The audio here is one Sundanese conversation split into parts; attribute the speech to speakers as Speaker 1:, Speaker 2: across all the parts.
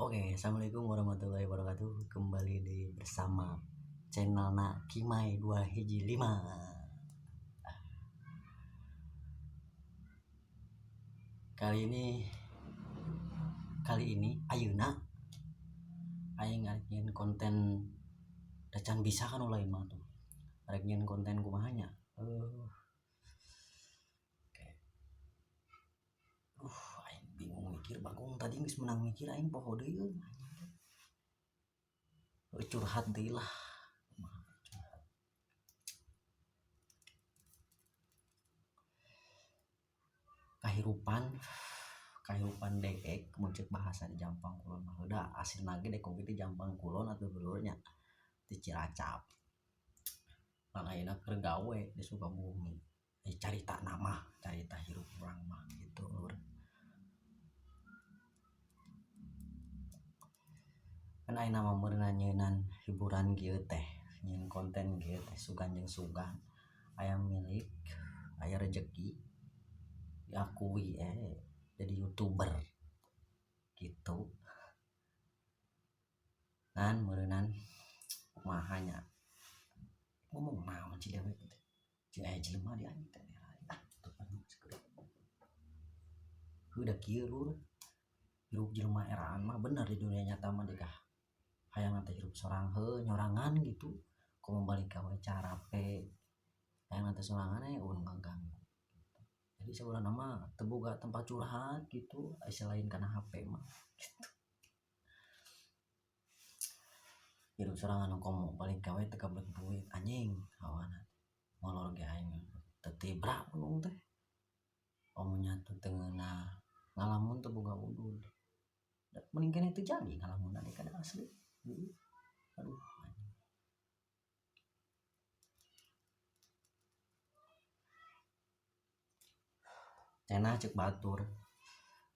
Speaker 1: Oke, assalamualaikum warahmatullahi wabarakatuh. Kembali di bersama channel na Kimai 215. Kali ini ayeuna aing arek nyieun konten da can bisa kan lain mah tuh. Arek nyieun konten kumaha nya? Oke. Aing bingung mikir bagong tadi geus menang mikir aing poho deui euy. Curhat deui lah. Kumaha curhat. Kahirupan kahirupan dewek mun ceuk bahasa di Jampang Kulon mah da aslina ge dek oge di Jampang Kulon atuh dulur nya di Ciracap. Ngan ayeuna keur gawe di Sukabumi. Carita mah carita hirup urang mah gitu lur. Kan ayeuna mah meureunna nyieunnan hiburan kieu teh, nyieun konten kieu teh sugan jeung sugan aya milik, aya rejeki diakui jadi youtuber gitu. Ngan meureunan kumaha nya ngomong naon sih dewek teh jeung aya jelema di anjing teh ah tuh heuh da kieu lur. Hirup jelema eraan mah bener di dunia nyata mah degah hayang teh hirup sorang heuh nyorangan gitu komo balik gawe carape hayang teh sorangan euweuh nu ngaganggu gitu. Jadi sabenerna mah teu boga tempat curhat gitu selain kana HP mah gitu. Hirup sorangan komo balik gawe teu kabeleg duit anjing hawana molor ge aing teu tibra gunung teh komo nyatu teu ngeunah ngalamun teu boga udud mending keneh teu jadi ngalamun ge kada asli. Aduh anjing. Cenah ceuk batur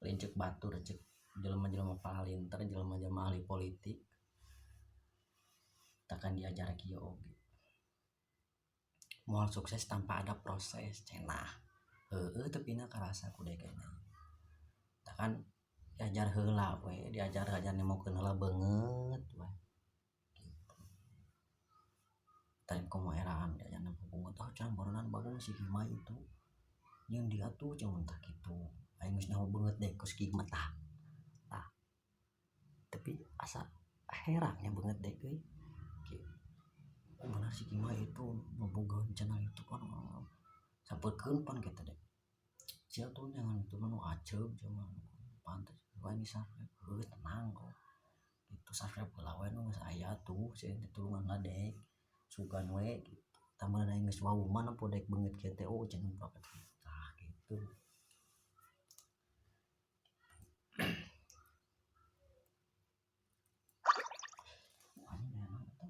Speaker 1: lain ceuk batur ceuk jelema-jelema palinter jelema-jelema ahli politik takkan diajar kieu oge moal sukses tanpa ada proses cenah heueuh teu pina karasa ku dewek tah kan diajar heula we diajar ajar nemokeun heula beungeut we gitu. Tadi komo eraan diajar nempo beungeut ah can beureunan bagong si Kimai itu nyieun dia tuh cenah tah kitu aing geus nyaho beungeut deh ku si Kimai tah tah tapi asa herang nya beungeut deh euy kieu. Oh bener si Kimai itu ngabogaan channel YouTube kan sampeurkeun pan kitu deh sia tuh jangan itu mah nu aceub cenah pantes wae di subscribe heuh tenang kok gitu subscribe heula we nu geus aya tuh sia teh tulungan ngadek sugan we gitu tah mun aing geus wawuh mah nempo dek beungeut kieu teh oh cenah tah gitu. Anjing aya naon eta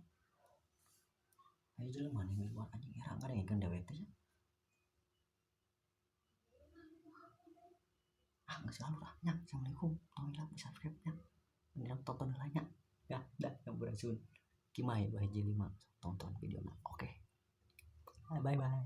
Speaker 1: aya jelema nih ngiluan anjing era ngadengekeun dewek teh nya ah geus alur ah nya assalamualaikum tong hilap di subscribe nya mending tonton heula nya ya dah sampurasun Kimai 215 tonton videona oke bye bye.